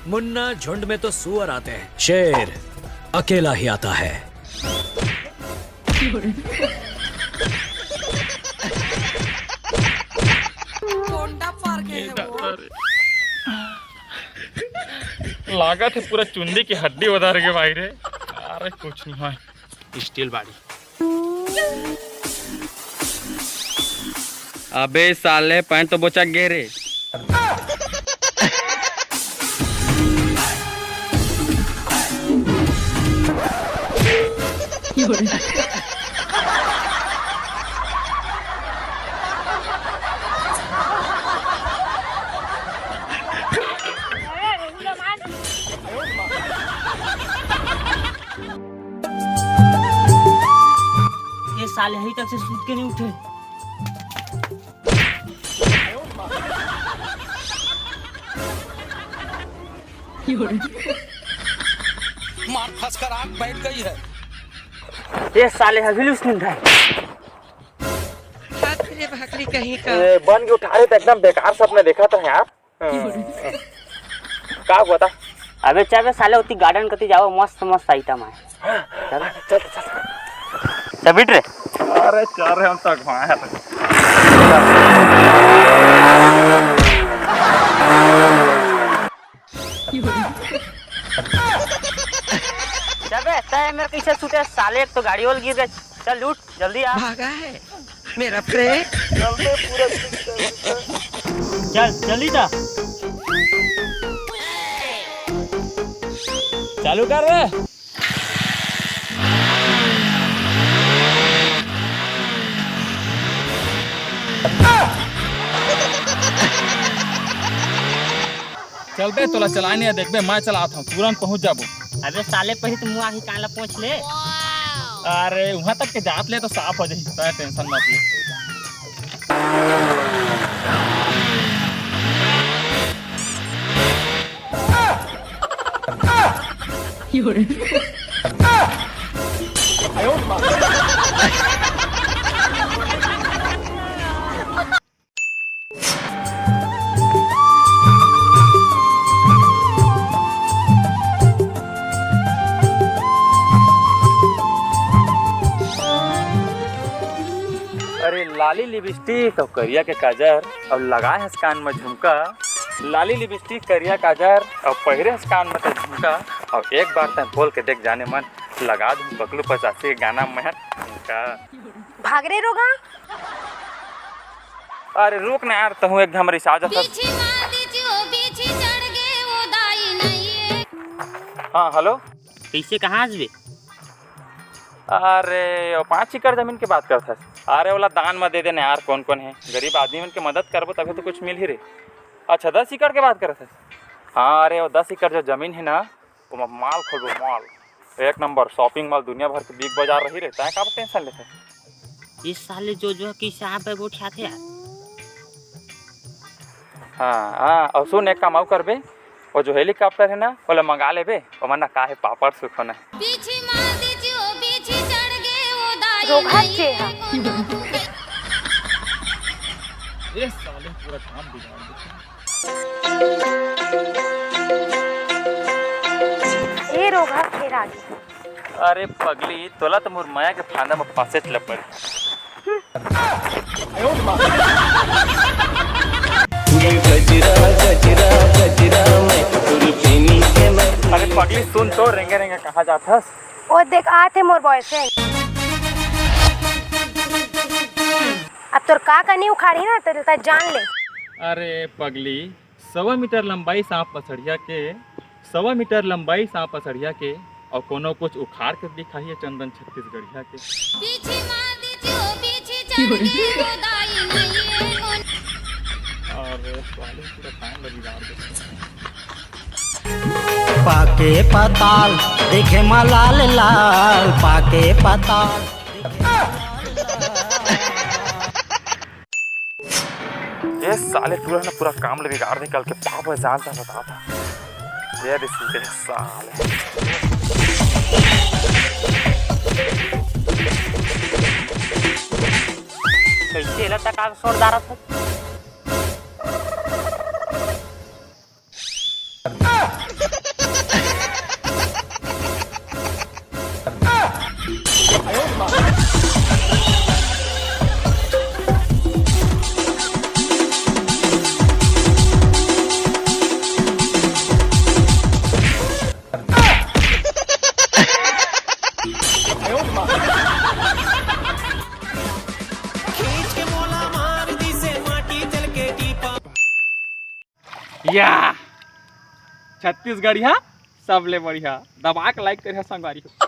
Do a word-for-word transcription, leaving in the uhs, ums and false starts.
मुन्ना, झुंड में तो सुअर आते हैं, शेर अकेला ही आता है। कोंडा पार गए हैं वो। लागत हे पूरा चुंदी के हड्डी उधर गे भाई रे। अरे कुछ नहीं होय, स्टील बाड़ी। अबे साले, पैंट तो बोचक गे रे। ये साले अभी तक से सूत के नहीं उठे। मार फंस कर आग बैठ गई है। ये साले अभी लुस नहीं उठा है। बाप रे, भाकरी कहीं का। ए, बन के उठा रहे तो एकदम बेकार सपना देखा था यार। हाँ। का हुआ था? अबे चल बे साले, उती गार्डन कती जाओ, मस्त मस्त आइटम है। चल। चल, चल, चल। चल, बिट रे। अरे चल रे, हम तो अगुवाए हैं। चल बे, तय मेरे कैसे छूटे साले, एक तो गाड़ी ओल गिर गए। चल उठ, जल्दी आ। भागा है मेरा प्रेम। चल, जल्दी जा। चालू कर रे। चल बे, तोला चलाए नहीं देख बे, मैं चलात हूँ, तुरंत पहुँच जाबो। अबे साले, पहले तो मुँह आही कान ला पोंछ ले। अरे, वहाँ तक के जात ले तो साफ हो जाही, तय टेंशन मत ले। अरे लाली लिपस्टिक अउ करिया के काजर अउ लगाए हस कान म झुमका। लाली लिपस्टिक, करिया काजर अउ पहिरे हस कान म त झुमका। अउ एक बार तैं बोल के देख जाने मन, लगा दूं पगलू पचासी के गाना में ठुमका। भाग रे रोगहा। अरे रुक ना यार, तहूँ एक घमरी से आ जा सब। पीछे मार दीजिए, ओ पीछे चढ़ गए, ओ दाई नहीं है। हाँ, हेलो। कैसे, कहाँ हस बे? अरे, वो पाँच एकड़ जमीन के बात करत हस? अरे, ओला दान म दे देना यार, कौन कौन है? गरीब आदमी मन के मदद करबो तभे तो कुछ मिलही रे। अच्छा, दस एकड़ के बात करत हस? हाँ, अरे, वो दस एकड़ जो जमीन है ना, ओमा मॉल खोलबो, मॉल। एक नंबर शॉपिंग मॉल, दुनिया भर के बिग बाजार रही रे, तैं काबर टेंशन लेथस? ये साले जो जो कैसे आप पे गोठियाथे यार। हाँ, हाँ, अउ सुन, एक काम अउ करबे, वो जो हेलीकॉप्टर है ना, ओला मंगा लेबे, ओमा ना का है, पापड़ सुखो ना। पीछे मार दीजिए, ओ पीछे चढ़ गए, ओ दाई रोगहा नहीं चेहा। है, कोनो ए साले, पूरा काम बिगाड़ देथे। ए रोगहा फेर आगे। अरे पगली, तोला तो मोर मया के फांदा म फंसेच ल पड़ही। गजरा, गजरा, गजरा, मैं तुरफिनी के मैं। अरे पगली, सुन तो, रेंगे रेंगे कहाँ जात हस? ओ देख, आत हे मोर बॉयफ्रेंड। अब तोर का कनी उखाड़ी ना, तेला त जान ले। अरे पगली, सवा मीटर लंबाई सांप पसड़िया के, सवा मीटर लंबाई सांप पसड़िया के, अउ कोनो कुछ उखाड़ के दिखाही चंदन छत्तीसगढ़िया के। पीछे मार दीजिए, ओ पीछे चढ़ गए, ओ दाई नहीं है, ओ अरे साले, पूरा काम ल बिगाड़ देथे। पाके पताल देखे म लाल लाल, पाके पताल। ए साले, टूरा ना पूरा काम ले बिगाड़ दे, कल के पाप है, जान सा बता था। ये रे सीधे साले। कैसे एला तक आग छोड़ डारा था? या छत्तीसगढ़िया सबले बढ़िया। दबा के लाइक करिहा संगवारी हो।